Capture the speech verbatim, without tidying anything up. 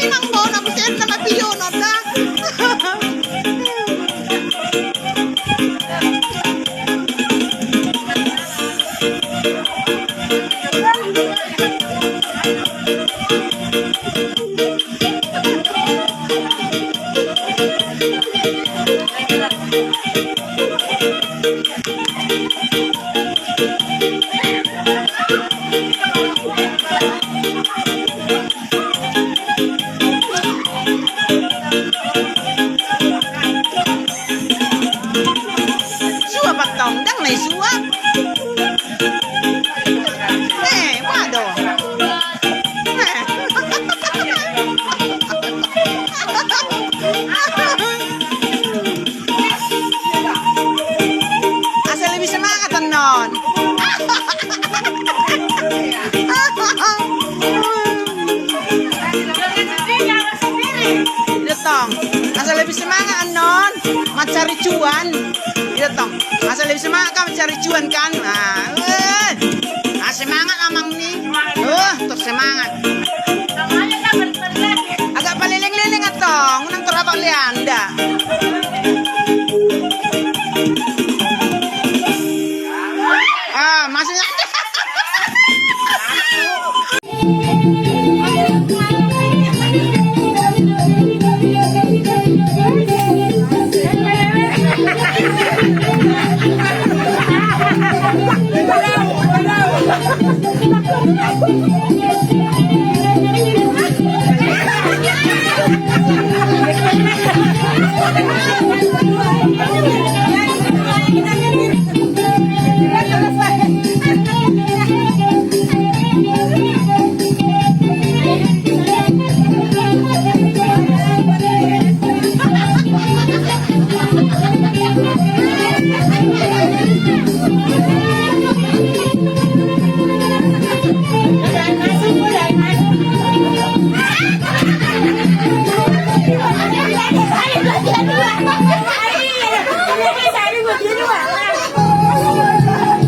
Inang bona, buset, nama pio nonda. Suap antong, ndang na i suap. Eh, waduh. Eh. Asa lebih semangat annon. Ida tong. Asa lebih semangat annon. Mancari cuan. Ida tong. Asa lebih semangat kan mancari cuan kan. Nah, eh. Ah, semangat amang ni. Oh, tersemangat. Agak paleleng-leleng antong. Unang terabak leanda.